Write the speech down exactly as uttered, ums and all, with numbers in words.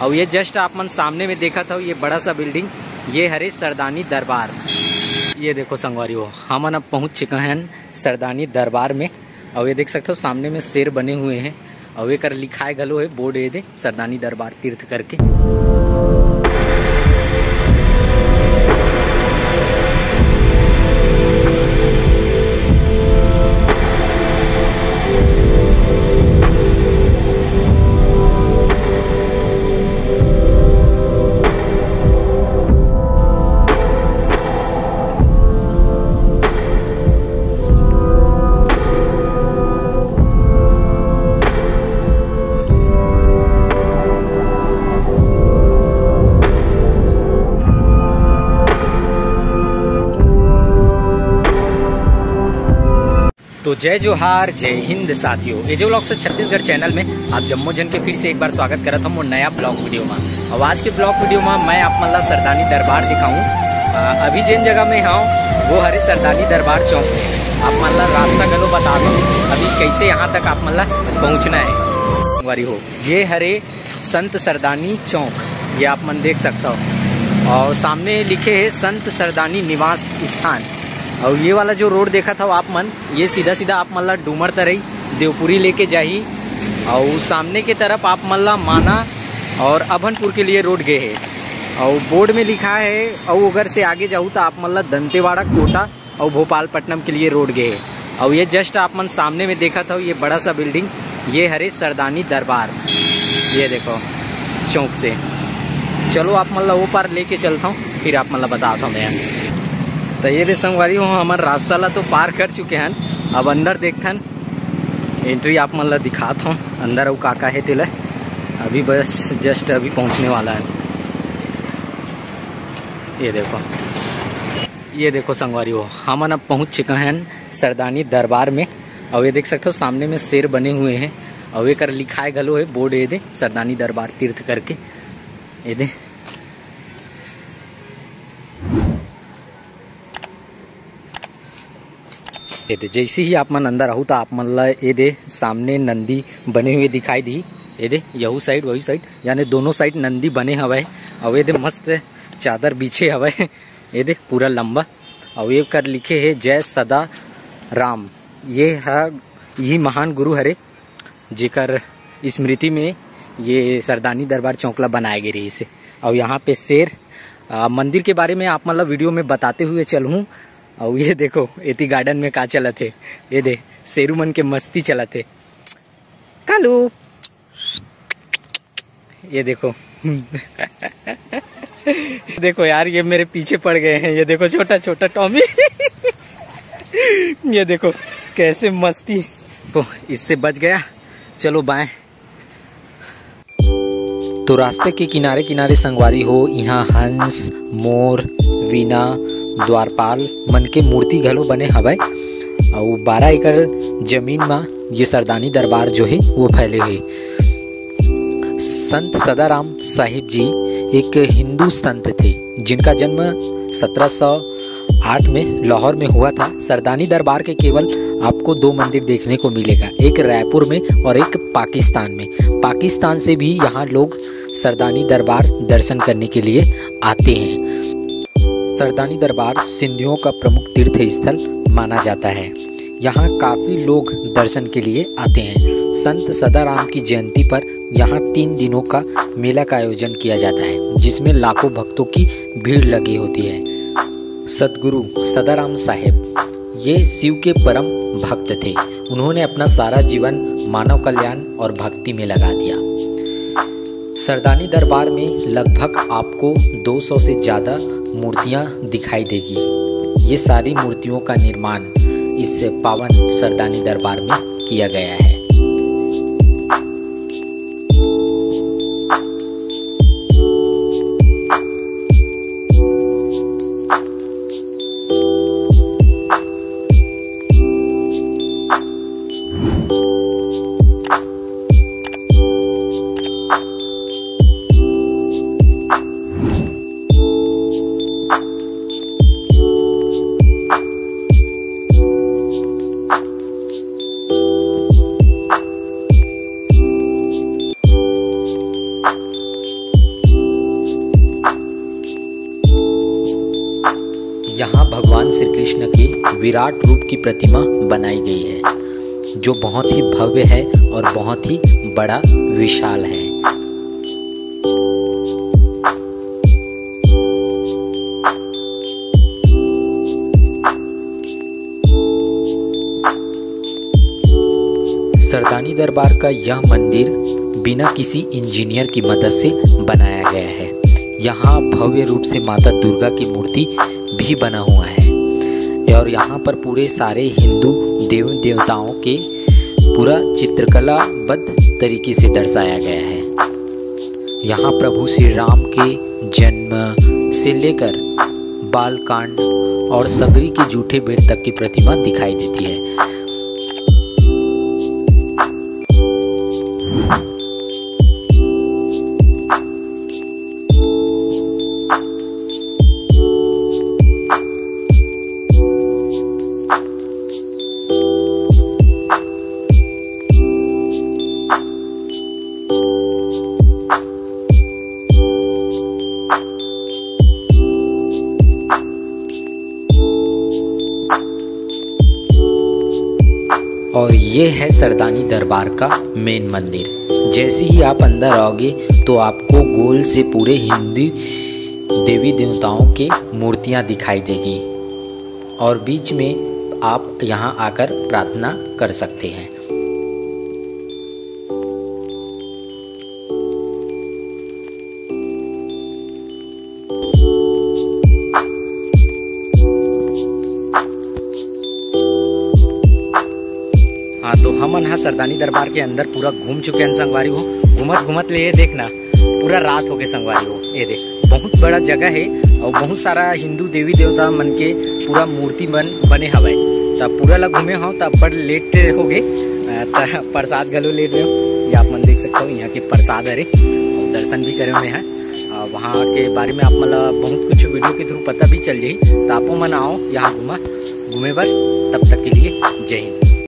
अउ ये just आप मन सामने में देखत हव, ये बड़ा सा building, ये हरे सरदानी दरबार। ये देखो संगवारी हो, हमन अब पहुंच चुके हैं सरदानी दरबार में। अउ ये देख सकते हो, सामने में शेर बने हुए हैं, अउ एकर लिखाए घलो है board, ये दे, सरदानी दरबार तीर्थ करके। तो जय जोहार, जय हिंद साथियों। एजे Vlogs छत्तीसगढ़ channel में आप जम्मो झन के फिर से एक बार स्वागत करत हूँ मोर नया vlog video में। अउ आज के vlog video में मैं आप मन ला सरदानी दरबार दिखाऊँ। अ, अभी जेन जगह में हूँ, वो हरे सरदानी दरबार चौक में। आप मन ला रास्ता घलो बता दूँ, अभी कैसे यहाँ तक आप मन ला पहुँचना है। संगवारी हो, ये हरे संत सरदानी चौक, ये आप मन देख सकता हो। अउ सामने लिखे है संत सरदानी निवास स्थान। अउ ये वाला जो road देखत हव आप मन, ये सीधा सीधा आप मन ला डूमर तरई, देवपुरी लेके जाही। अउ सामने के तरफ आप मन ला माना अउ अभनपुर के लिए road गे हे। अउ board में लिखा है, अउ उधर से आगे जाहू त आप मन ला दंतेवाड़ा, कोटा अउ भोपालपट्टनम के लिए road गे हे। अउ ये just आप मन सामने में देखत हव, ये बड़ा सा building, ये हरे सरदानी दरबार। ये देखो चौक से, चलो आप मन ला वो पार लेके चलता हूँ, फिर आप मन ला बताता हूँ मैं। तो ये दे संगवारी हो, हमन रास्ता ला तो पार कर चुके हन, अब अंदर देखथन, entry आप मन ला दिखात हूँ अंदर अउ का का हे तेला। अभी बस just अभी पहुँचने वाला है। ये देखो, ये देखो संगवारी हो, हमन अब पहुँच चुके हैं सरदानी दरबार में। अउ ये देख सकते हो, सामने में शेर बने हुए हैं, अउ एकर लिखाए घलो है board, ये दे, सरदानी दरबार तीर्थ करके। ये दे, ये दे, जैसे ही आप मन अंदर आहू, तो आप मन ला ये दे, सामने नंदी बने हुए दिखाई दी। ये दे, यहू side, वही side, यानी दोनों side नंदी बने हवय। अउ ये दे, मस्त चादर बिछे हवय। ये दे, पूरा लंबा। अउ ये कर लिखे हे, "जय सदा राम।" ये ह, यही महान गुरु हरे, जेकर स्मृति में ये सरदानी दरबार चौक ला बनाए गे रहिस हे। अउ यहाँ पे शेर, आ, मंदिर के बारे में आप मन ला video में बताते हुए चलहूँ। अउ ये देखो, एती garden में का चलत हे, ये दे, शेरू मन के मस्ती चलत हे। कालू, ये देखो। देखो यार, ये मेरे पीछे पड़ गए हैं। ये देखो, छोटा छोटा टॉमी। ये देखो कैसे मस्ती। ओ, इससे बच गया। चलो बाय। तो रास्ते के किनारे किनारे संगवारी हो, इहाँ हंस, मोर, वीणा, द्वारपाल मन के मूर्ति घलो बने हवय। अउ बारह एकड़ जमीन म ये सरदानी दरबार जो हे, वो फैले हे। संत सदाराम साहिब जी एक हिंदू संत थे, जिनका जन्म सत्रह सौ आठ में लाहौर में हुआ था। सरदानी दरबार के केवल आपको दो मंदिर देखने को मिलेगा, एक रायपुर में और एक पाकिस्तान में। पाकिस्तान से भी यहाँ लोग सरदानी दरबार दर्शन करने के लिए आते हैं। सरदानी दरबार सिंधियों का प्रमुख तीर्थ स्थल माना जाता है। यहाँ काफी लोग दर्शन के लिए आते हैं। संत सदाराम की जयंती पर यहाँ तीन दिनों का मेला का आयोजन किया जाता है, जिसमें लाखों भक्तों की भीड़ लगी होती है। सदगुरु सदाराम साहेब ये शिव के परम भक्त थे। उन्होंने अपना सारा जीवन मानव कल्याण और भक्ति में लगा दिया। सरदानी दरबार में लगभग आपको दो सौ से ज्यादा मूर्तियां दिखाई देगी। ये सारी मूर्तियों का निर्माण इस पावन सरदानी दरबार में किया गया है। यहाँ भगवान श्री कृष्ण के विराट रूप की प्रतिमा बनाई गई है, जो बहुत ही भव्य है और बहुत ही बड़ा, विशाल है। सरदानी दरबार का यह मंदिर बिना किसी इंजीनियर की मदद से बनाया गया है। यहाँ भव्य रूप से माता दुर्गा की मूर्ति भी बना हुआ है और यहाँ पर पूरे सारे हिंदू देव देवताओं के पूरा चित्रकलाबद्ध तरीके से दर्शाया गया है। यहाँ प्रभु श्री राम के जन्म से लेकर बालकांड और सबरी के जूठे बेंट तक की प्रतिमा दिखाई देती है। और ये है सरदानी दरबार का मेन मंदिर। जैसे ही आप अंदर आओगे तो आपको गोल से पूरे हिंदू देवी देवताओं के मूर्तियां दिखाई देगी और बीच में आप यहाँ आकर प्रार्थना कर सकते हैं। हाँ, तो हमन ह सरदानी दरबार के अंदर पूरा घूम चुके हन संगवारी हो। घूमत घूमत ले ये देखना, पूरा रात हो गए संगवारी हो। ये देख, बहुत बड़ा जगह है और बहुत सारा हिंदू देवी देवता मन के पूरा मूर्ति मन बने हवय। त पूरा ला घूमे हो त बड़ लेट हो गए। अ, त प्रसाद घलो लेट रहे हो, ये आप मन देख सकते हो, यहाँ के प्रसाद हरे और दर्शन भी करे हुए हैं। अ, वहाँ के बारे में आप मन ला बहुत कुछ वीडियो के थ्रू पता भी चल जाही। त आपो मन आओ यहाँ घूमा, घूमे बर। तब तक के लिए जय हिंद।